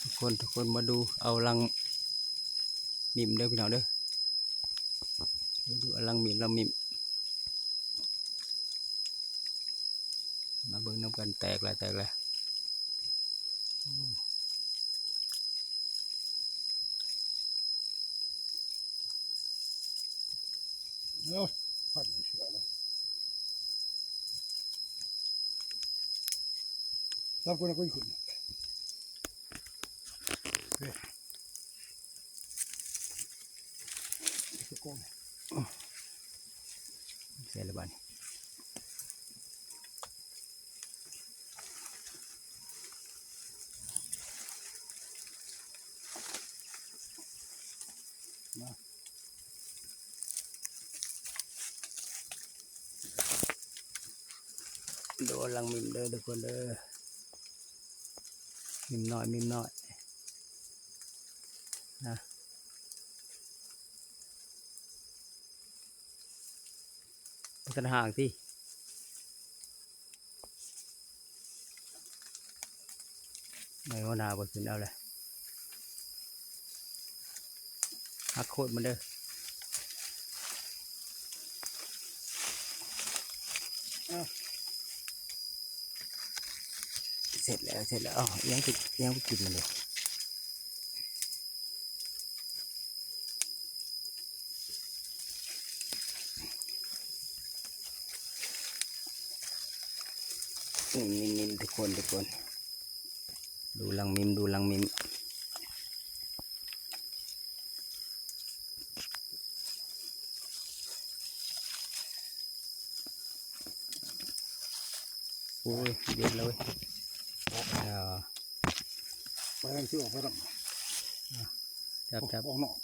ທຸກຄົນ ທຸກຄົນມາດູເອົາລັງມິມເດີພີ່ນ້ອງເດີ ມາດູເອົາລັງມິມ ລັງມິມ ມາເບິ່ງນຳກັນ ແຕກແລ້ວ ແຕກແລ້ວ ໂອ້ ເອົາ ພັນເສືອແລ້ວ ຈັບກ່ອນນະ ກ່ອນຂຶ້ນ ເອີ ໃສ່ລະບາດນີ້ ມາ ດູລັງມິມເດີທຸກຄົນເດີ ມິມນ້ອຍ ມິມນ້ອຍ ນະ ບໍ່ທັນຫ່າງຕິ. ໃນຫົວໜ້າເພິ່ນຂຶ້ນເອົາແຫຼະ ຫັກໂຄດມັນເດີ ເອີ ເສັດແລ້ວ ເສັດແລ້ວ ເອົາ ຍັງໄປ ຍັງໄປກິນມັນເດີ. ນີ້ໆໆ ທຸກຄົນ ທຸກຄົນ ດູລັງມິມ ດູລັງມິມ ໂອ້ຍ ເຢັນເລີຍ ເອີ ໄປທາງຊິອອກໄປທາງ ຈັບ ຈັບ ອອກນອກ.